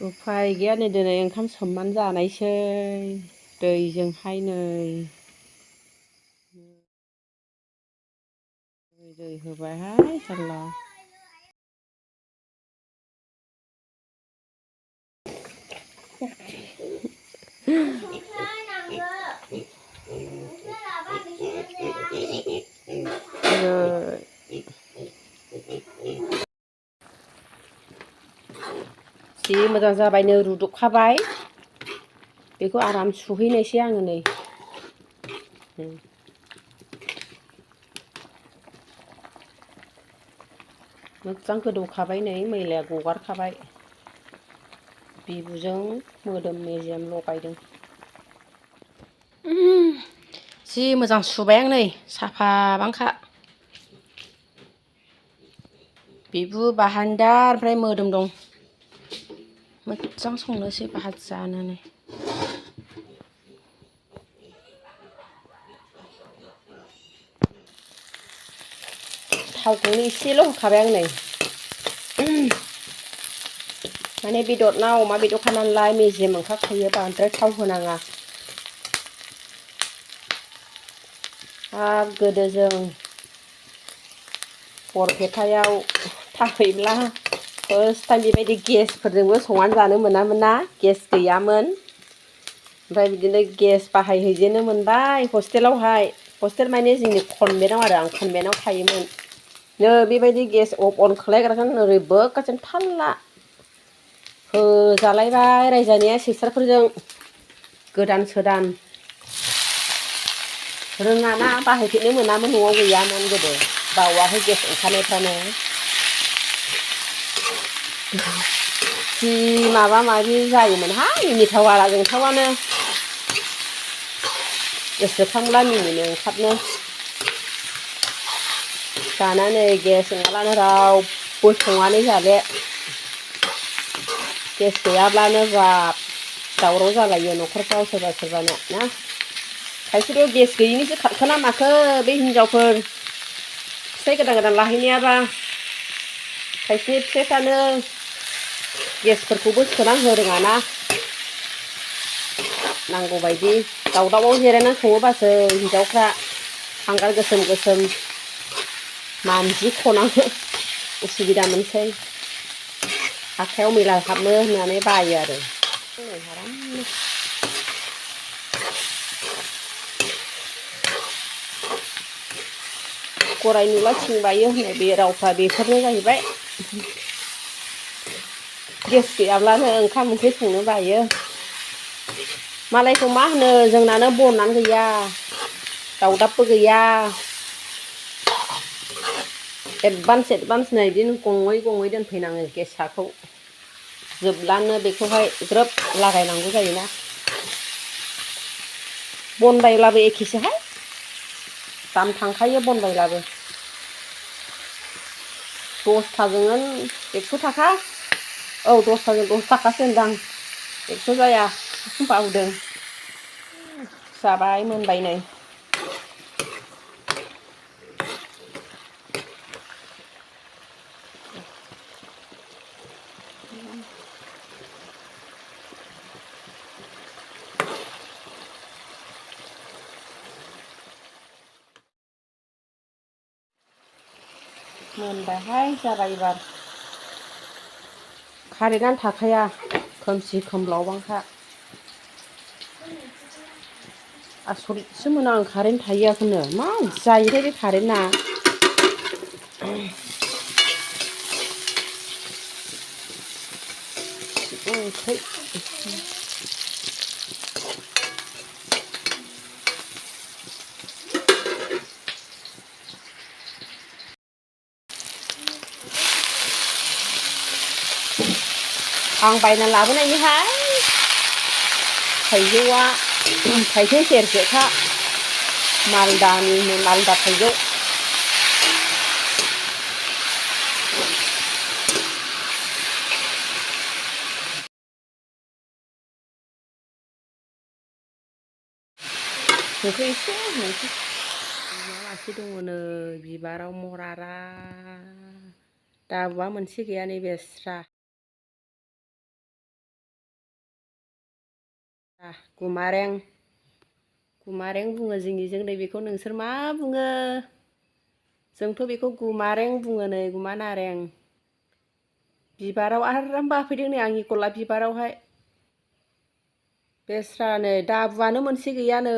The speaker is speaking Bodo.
उफाय गैया नै दिनै ओंखाम सोमनानै जानायसै दैजोंहाय नै दै होबायहाय जारला जि मोजां जाबायनो रुदबखाबाय बेखौ आराम सुहैनायसै आङो नै मोजां गोदौखाबाय नै मैलाया गगारखाबाय बिबुजों मोदोम मेजेम लगायदों जि मोजां सुबाय आं नै साफा बांखा बिबु बाहान्दार ओमफ्राय मोदोम दं मोजां संनोसै बाहा जानोनो थावखौनो एसेल' होखाबाय आं नै माने बेदरना अमा बेदरखा नालाय मेजेम ओंखारखायो बांद्राय थाव होनाङा हाब गोदो जों बरपेटायाव थाहैब्ला फार्स्ट टाइम बेबायदि गेसफोरजोंबो संनानै जानो मोनामोन ना गेस गैयामोन ओमफ्राय बिदिनो गेस बाहायहैजेनो मोनबाय हस्टेलावहाय हस्टेल माने जोंनि कनभेन्टआव आरो आं कनभेन्टआव थायोमोन नै बेबायदि गेस अन खालायग्राजों ओरै बोगाजों थाल्ला होजालायबाय रायजानाया सिस्टारफोरजों गोदान सोदान रोङाना बाहायफेरनो मोनामोन न'आव गैयामोन गोदो बावाखै गेस ओंखारनायफ्रानो जि माबा माबि जायोमोनहाय मिनिथावा जोंथावानो गोसोखांब्ला मिनिनो ओंखारनो दाना नै गेस नङाब्लानो रावबो संनानै जाले गेस गैयाब्लानो बाब दावराव जालायो न'खरफ्राव सोरबा सोरबाना ना खायसेथ' गेस गैयिनिसो खारखोना माखो बे हिनजावफोर फिसाइ गोदान गोदान लाहैनायाबा खायसे फिसाइफ्रानो गेसफोरखौबो सोना होनो रोङाना नांगौबायदि दावदावाव जिरायनानै सङोबासो हिनजावफ्रा हांगार गोसोम गोसोम मानजिख'नांगौ उसुबिदा मोनसै आखाइयाव मैला हाबनो होननानै बायो आरो आरामनो गराय नुब्ला थिं बायो होननाय बे रावफ्रा बेफोरनो जाहैबाय गेस गैयाब्लानो ओंखाम ओंख्रि संनो बायो मालायखौ मा होनो जोंनानो बनानो गैया दावदाबबो गैया एडभान्स नै बिदिनो गङै गङै दोनफैनाङो गेसाखौ जोबब्लानो बेखौहाय ग्रोब लागायनांगौ जायोना बन बायब्लाबो एखेसोहाय दाम थांखायो बन बायब्लाबो 10थाजोंनो 100 थाखा औ 10थाजों 10 थाखासो होनदां 100 जाया बावदों जाबाय मोनबाय नै मोनबायहाय जाबाय एबार कारेन्टआनो थाखाया खोमसि खोमलावबांखा आसरितसो मोनो आं कारेन्ट थायैयाखौनो मा जायोथाय बे कारेन्टआ आं बायना लाबोनायनिहाय थाइजौआ थाइसे सेरसेखा मालदानिनो मालदा थाइजौ संख्रि एसे होनोसै मासे दङनो बिबाराव मरारा दाबुआ मोनसे गैया नैबे स्रा गुमारें बुङो जोंनिजों नैबेखौ नोंसोर मा बुङो? जोंथ' बेखौ गुमारें बुङो नै गुमा नारें। बिबाराव आराम बाफैदों नै आंनि गलाप बिबारावहाय। बेस्रा नै दाबुआनो मोनसे गैया नै।